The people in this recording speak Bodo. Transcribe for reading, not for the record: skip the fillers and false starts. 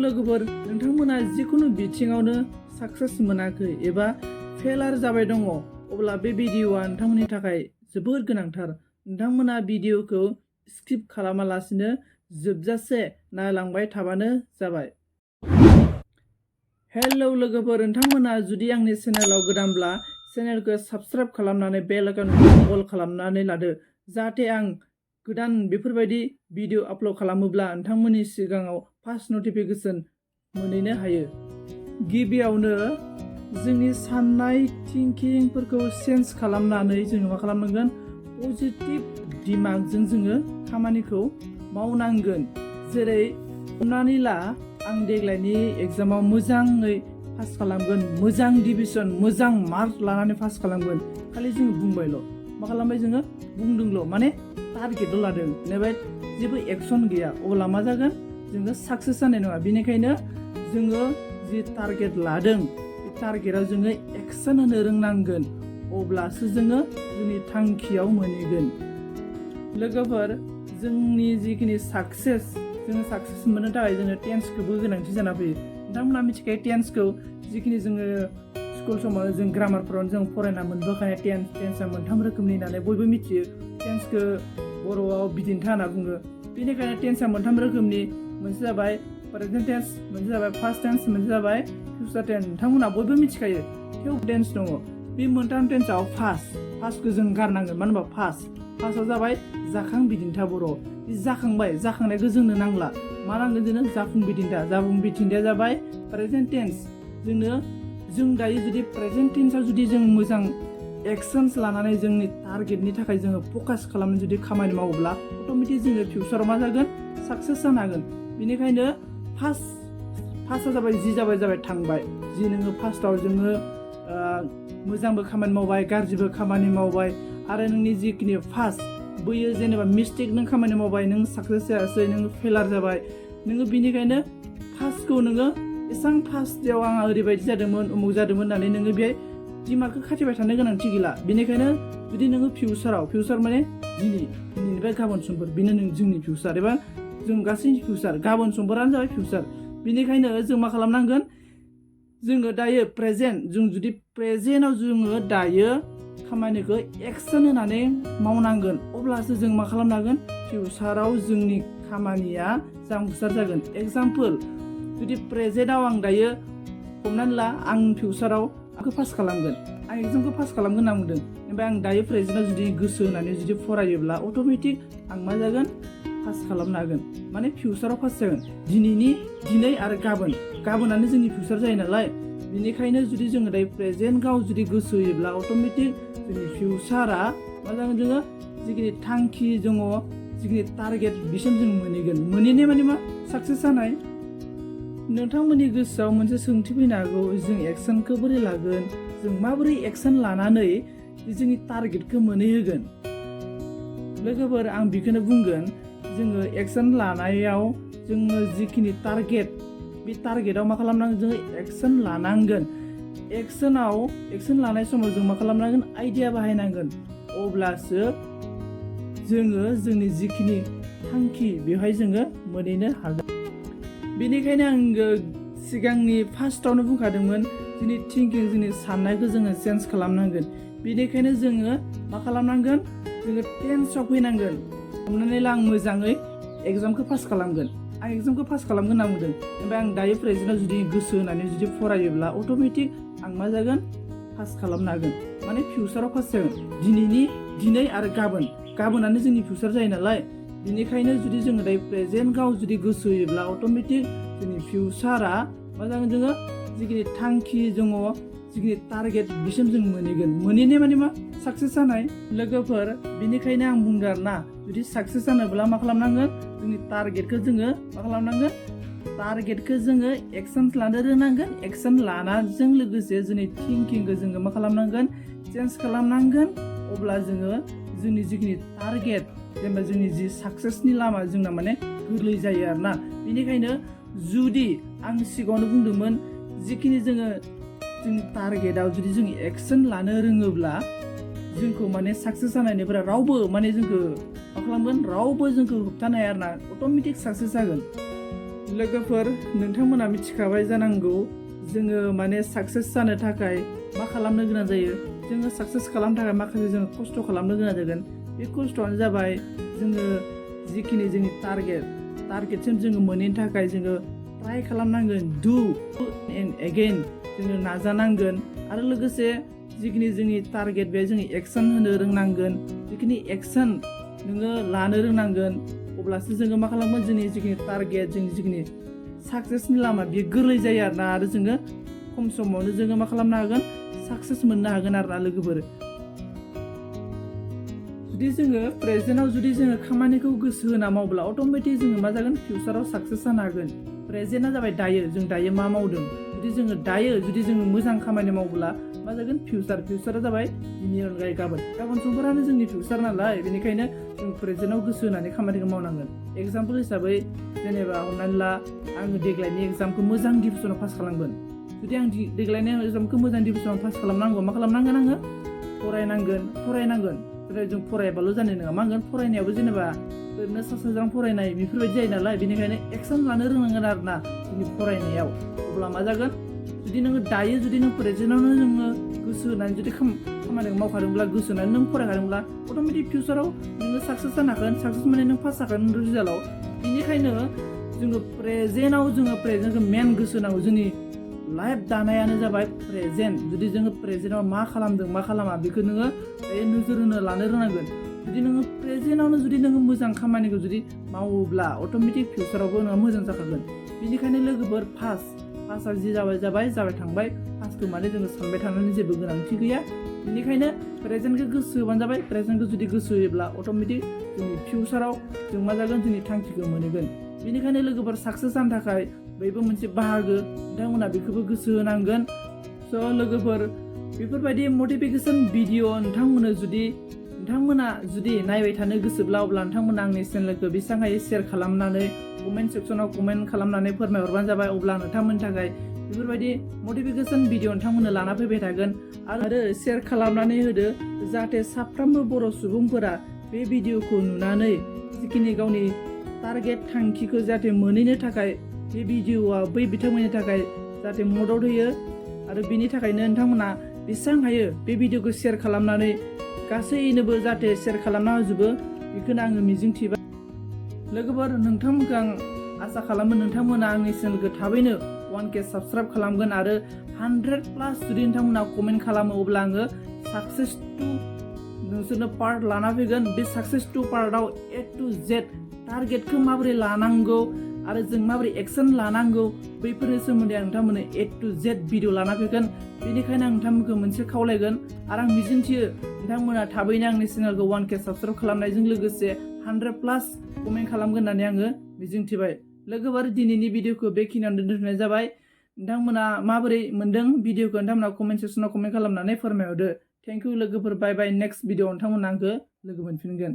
लोगोफोर नोंथांमोना जिखुनु बिथिङावनो साक्सेस मोनाखै एबा फेलार जाबाय दङ अब्ला बे भिडिअआ नोंथांमोननि थाखाय जोबोर गोनांथार। नोंथांमोना भिडिअखौ स्किप खालामालासिनो जोबजासे नायलांबाय थाबानो जाबाय। हेलौ लोगोफोर, नोंथांमोना जुदि आंनि चेनेलाव गोदानब्ला चेनेलखौ साबस्क्राइब खालामनानै बेल आइकनखौ अल खालामनानै लादो, जाहाथे आं गोदान बेफोरबायदि भिडिअ आपल'ड खालामोब्ला नोंथांमोननि सिगाङाव फार्स्ट नटिफिकेसन मोनहैनो हायो। गिबियावनो जोंनि साननाय थिंकिंफोरखौ चेन्ज खालामनानै जोङो मा खालामनांगोन, पजिटिभ दिमागजों जोङो खामानिखौ मावनांगोन। जेरै हमनानै ला आं देग्लायनि एग्जामाव मोजाङै पास खालामगोन, मोजां डिभिजन मोजां मार्क लानानै पास खालामगोन, खालि जोङो बुंबायल'। मा खालामबाय जोङो, बुंदोंल', माने टारगेटल' लादों, बेनिफ्राय जेबो एक्सन गैया, अब्ला मा जागोन, जोङो साक्सेस जानाय नङा। बेनिखायनो जोङो जि टारगेट लादों बे टारगेटाव जोङो एक्सन होनो रोंनांगोन, अब्लासो जोङो जोंनि थांखियाव मोनहैगोन। लोगोफोर, जोंनि जिखिनि जोङो साक्सेस मोननो थाखाय जोङो टेन्सखौबो गोनांथि जाना फैयो। नोंथांमोना मिथिखायो टेन्सखौ, जिखिनि जोङो स्कुल समाव जों ग्रामारफोरावनो जों फरायना मोनबोखानाय टेन्सआ मोनथाम रोखोमनि होननानै बयबो मिथियो। टेन्सखौ बर'आव बिदिन्था होनना बुङो। बेनिखायनो टेन्सआ मोनथाम रोखोमनि, मोनसे जाबाय प्रेजेन्ट टेन्स, मोनसे जाबाय पास्ट टेन्स, मोनसे जाबाय फिउचार टेन्स। नोंथांमोना बयबो मिथिखायो। थेवबो टेन्स दङ। बे मोनथाम टेन्सआव फार्स्टखौ जों गारनांगोन। मानो होनबा फार्स्टआ जाबाय जाखां बिदिन्था बर'। बे जाखांबाय, जाखांनायखौ जोंनो नांला। मा नांगोन जोंनो, जाफुं बिदिन्था। जाफुं बिदिन्थाया जाबाय प्रेजेन्ट टेन्स। जों दायो जुदि प्रेजेन्ट टेन्सआव जुदि जों मोजां एक्सन्स लानानै जोंनि टारगेटनि थाखाय जोङो फकास खालामनानै जुदि खामानि मावोब्ला अट'मेटिक जोङो फिउचाराव मा जागोन, साक्सेस जानो हागोन। बेनिखायनो फार्स्टआ जाबाय थांबाय। जि नोङो फार्स्टआव जोङो मोजांबो खामानि मावबाय, गाज्रिबो खामानि मावबाय, आरो नोंनि जिखिनि फार्स्ट बैयो जेनेबा मिस्टेक नों खामानि मावबाय, नों साक्सेस जायासै, नों फेलार जाबाय। नोङो बिनिखायनो फार्स्टखौ नोङो एसां फार्स्टआव आंहा ओरैबायदि जादोंमोन, उमुक जादोंमोन होननानै नोङो बेहाय दिमागखौ खाथिबाय थानो गोनांथि गैला। बेनिखायनो जुदि नोङो फिउचार माने दिनैनिफ्राय गाबोन समफोर, बेनो जोंनि फिउचार एबा जों गासैनि फिउचार। गाबोन समफोरानो जाबाय फिउचार। बेनिखायनो जों मा खालामनांगोन, जोङो दायो जों जुदि प्रेजेन्टआव जोङो दायो खामानिखौ एक्सन होनानै मावनांगोन, अब्लासो जों मा खालामनो हागोन, फिउचाराव जोंनि खामानिया जाफुंसार जागोन। एग्जाम्पल, जुदि प्रेजेन्टआव आं दायो हमनानै ला आं फिउचाराव आंखौ पास खालामगोन, आं एग्जामखौ पास खालामगोन होनना बुंदों। ओमफ्राय आं दायो प्रेजेन्टआव जुदि गोसो होनानै जुदि फरायोब्ला अट'मेटिक आं मा जागोन, पास खालामनो हागोन। माने फिउचाराव पास जागोन। दिनै आरो गाबोनानो जोंनि फिउचार जायो नालाय। बेनिखायनो जुदि जोङो दायो प्रेजेन्टआव जुदि गोसो होयोब्ला अट'मेटिक जोंनि फिउचारा मा जागोन, जोङो जिखिनि थांखि दङ, जिखिनि टारगेट, बिसिम जों मोनहैगोन। मोनहैनाय माने मा, साक्सेस जानाय। नोंथांमोननि गोसोआव मोनसे सोंथि फैनो हागौ, जों एक्सनखौ बोरै लागोन, जों माबोरै एक्सन लानानै जोंनि टारगेटखौ मोनहैहोगोन। लोगोफोर, आं बेखौनो बुंगोन, जोङो एक्सन लानायाव जोङो जिखिनि टारगेट, बे टारगेटआव मा खालामनांगोन, जोङो एक्सन लानांगोन। एक्सन लानाय समाव जों मा खालामनांगोन, आइडिया बाहायनांगोन, अब्लासो जोङो जोंनि जिखिनि थांखि बेवहाय जोङो मोनहैनो हागोन। बेनिखायनो आङो सिगांनि फार्स्टआवनो बुंखादोंमोन, जोंनि थिंकिं, जोंनि साननायखौ जोङो चेन्ज खालामनांगोन। बेनिखायनो जोङो मा खालामनांगोन, जोङो टेन्सआव फैनांगोन। हमनानै ला आं मोजाङै एग्जामखौ पास खालामगोन, होनना बुंदों। ओमफ्राय आं दायो प्रेजेन्टआव जुदि गोसो होनानै जुदि फरायोब्ला अट'मेटिक आं मा जागोन, पास खालामनो हागोन। माने फिउचाराव पास जागोन। दिनै आरो गाबोनानो जोंनि फिउचार जायो नालाय। बेनिखायनो जुदि जोङो दायो प्रेजेन्टआव जुदि गोसो होयोब्ला अट'मेटिक जोंनि फिउचारा मा जागोन, जोङो जिखिनि थांखि दङ, जिखिनि टारगेट, बिसिम जों मोनहैगोन। मोनहैनाय माने मा, साक्सेस जानाय। लोगोफोर, बेनिखायनो आं बुंदों आरो ना, जुदि साक्सेस जानोब्ला मा खालामनांगोन, जोंनि टारगेटखौ जोङो मा खालामनांगोन, एक्सन लानो रोंनांगोन। एक्सन लानायजों लोगोसे जोंनि थिंकिंखौ जोङो मा खालामनांगोन, चेन्ज खालामनांगोन। अब्ला जोङो जोंनि जिखिनि टारगेट, जेनेबा जोंनि जि साक्सेसनि लामा, जोंना माने गोरलै जायो आरो ना। बेनिखायनो जुदि आं सिगाङावनो बुंदोंमोन, जिखिनि जोंनि टारगेटआव जुदि जों एक्सन लानो रोङोब्ला जोंखौ माने साक्सेस जानायनिफ्राय रावबो माने जोंखौ मा खालामगोन, रावबो जोंखौ होबथानो हाया आरो ना। अट'मेटिक साक्सेस जागोन। लोगोफोर नोंथांमोना मिथिखाबाय जानांगौ जोङो माने साक्सेस जानो थाखाय मा खालामनो गोनां जायो। जोङो साक्सेस खालामनो थाखाय माखासे जोङो खस्थ' खालामनो गोनां जागोन। बे खस्थ'आनो जाबाय जोङो जिखिनि जोंनि टारगेटसिम जोङो मोनहैनो थाखाय जोङो ट्राइ खालामनांगोन, डु एन्ड एगेन जोङो नाजानांगोन। आरो लोगोसे जिखिनि जोंनि टारगेट बे जोङो एक्सन होनो रोंनांगोन। जिखिनि एक्सन नोङो लानो रोंनांगोन, अब्लासो जोङो मा खालामगोन, जोंनि जिखिनि टारगेट, जोंनि जिखिनि साक्सेसनि लामा बेयो गोरलै जायो आरोना। आरो जोङो खम समावनो जोङो मा खालामनो हागोन, साक्सेस मोननो हागोन आरोना लोगोफोर। जुदि जोङो प्रेजेन्टआव जुदि जोङो खामानिखौ गोसो होना मावब्ला अट'मेटिक जोङो मा जागोन, फिउचाराव साक्सेस जानो हागोन। प्रेजेन्टआ जाबाय दायो, जों दायो मा मावदों। जुदि जोङो मोजां खामानि मावब्ला मा जागोन, फिउचारा जाबाय दिनैनि अनगायै गाबोन समफोरानो जोंनि फिउचार नालाय। बेनिखायनो जों प्रेजेन्टआव गोसो होनानै खामानिखौ मावनांगोन। एग्जाम्पल हिसाबै जेनेबा हमनानै ला आङो देग्लायनि एग्जामखौ मोजां डिभिजनाव पास खालामगोन। जुदि आं देग्लायनि एग्जामखौ मोजां डिभिजनाव पास खालामनांगौ, मा खालामनांगोन आङो, फरायनांगोन। जों फरायाबाल' जानाय नङा, मा होनगोन, फरायनायावबो जेनेबा ओरैनो सा साज्रां फरायनाय बेफोरबायदि जायो नालाय। बेनिखायनो एक्सन लानो रोंनांगोन आरोना जोंनि फरायनायाव। अब्ला मा जागोन, जुदि नोङो दायो जुदि नों प्रेजेन्टआवनो नोङो गोसो होनानै जुदि खामानिखौ मावखादोंब्ला, गोसो होनानै नों फरायखादोंब्ला अट'मेटिक फिउचाराव नोङो साक्सेस जानो हागोन। साक्सेस माने नों पास जागोन रिजाल्टआव। बेनिखायनो जोङो प्रेजेन्टखौ मेन गोसो होनांगौ। जोंनि लाइफ दानायानो जाबाय प्रेजेन्ट। जुदि जोङो प्रेजेन्टआव मा खालामदों मा खालामा बेखौ नोङो नोजोर होनो लानो रोंनांगोन। जुदि नोङो प्रेजेन्टआवनो जुदि नोङो मोजां खामानिखौ जुदि मावोब्ला अट'मेटिक फिउचारावबो नोङो मोजां जाखागोन। बेनिखायनो लोगोफोर पासआ जि जाबाय थांबाय। पासखौ माने जोङो सानबाय थानानै जेबो गोनांथि गैया। बेनिखायनो प्रेजेन्टखौ गोसो होबानो जाबाय। प्रेजेन्टखौ जुदि गोसो होयोब्ला अट'मेटिक जोंनि फिउचाराव जों मा जागोन, जोंनि थांखिखौ मोनहैगोन। बेनिखायनो लोगोफोर साक्सेस जानो थाखाय बैबो मोनसे बाहागो, नोंथांमोना बेखौबो गोसो होनांगोन। स' लोगोफोर बेफोरबायदि मटिभेसन भिडिअ नोंथांमोना जुदि नायबाय थानो गोसोब्ला, अब्ला नोंथांमोना आंनि चेनेलखौ बेसेबां हायो शेयार खालामनानै कमेन्ट सेक्सनाव कमेन्ट खालामनानै फोरमायहरबानो जाबाय। अब्ला नोंथांमोननि थाखाय बेफोरबायदि मटिभेसन भिडिअ नोंथांमोननो लाना फैबाय थागोन। आरो शेयार खालामनानै होदो, जाहाथे साफ्रोमबो बर' सुबुंफोरा बे भिडिअखौ नुनानै जिखिनि गावनि टारगेट थांखिखौ जाहाथे मोनहैनो थाखाय बे भिडिअआ बै बिथांमोननि थाखाय जाहाथे मदद होयो। आरो बिनि थाखायनो नोंथांमोना बेसेबां हायो बे भिडिअखौ शेयार खालामनानै गासैनोबो जाहाथे शेयार खालामना होजोबो, बेखौनो आङो मिजिंथिबाय। लोगोफोर नोंथांमोनखौ आं आसा खालामो नोंथांमोना आंनि चेनेलखौ थाबैनो 1K साबस्क्राइब खालामगोन। आरो 100+ जुदि नोंथांमोना कमेन्ट खालामो, अब्ला आङो साक्सेस टु नोंसोरनो पार्ट लाना फैगोन। बे साक्सेस टु पार्टआव A to Z टारगेटखौ माबोरै लानांगौ आरो जों माबोरै एक्सन लानांगौ, बैफोरनि सोमोन्दै आं नोंथांमोननो A to Z भिडिअ लाना फैगोन। बेनिखायनो आं नोंथांमोनखौ मोनसे खावलायगोन, आरो आं मिजिंथियो नोंथांमोना थाबैनो आंनि चेनेलखौ 1K साबस्क्राइब खालामनायजों लोगोसे 100+ कमेन्ट खालामगोन होननानै आङो मिजिंथिबाय। लोगोफोर दिनैनि भिडिअखौ बेखिनियावनो दोनथ'नाय जाबाय। नोंथांमोना माबोरै मोनदों भिडिअखौ, नोंथांमोना कमेन्ट सेक्सनाव कमेन्ट खालामनानै फोरमायहरदो। थेंक इउ लोगोफोर, बाय बाय। नेक्स्ट भिडिअ नोंथांमोना आंखौ लोगो मोनफिनगोन।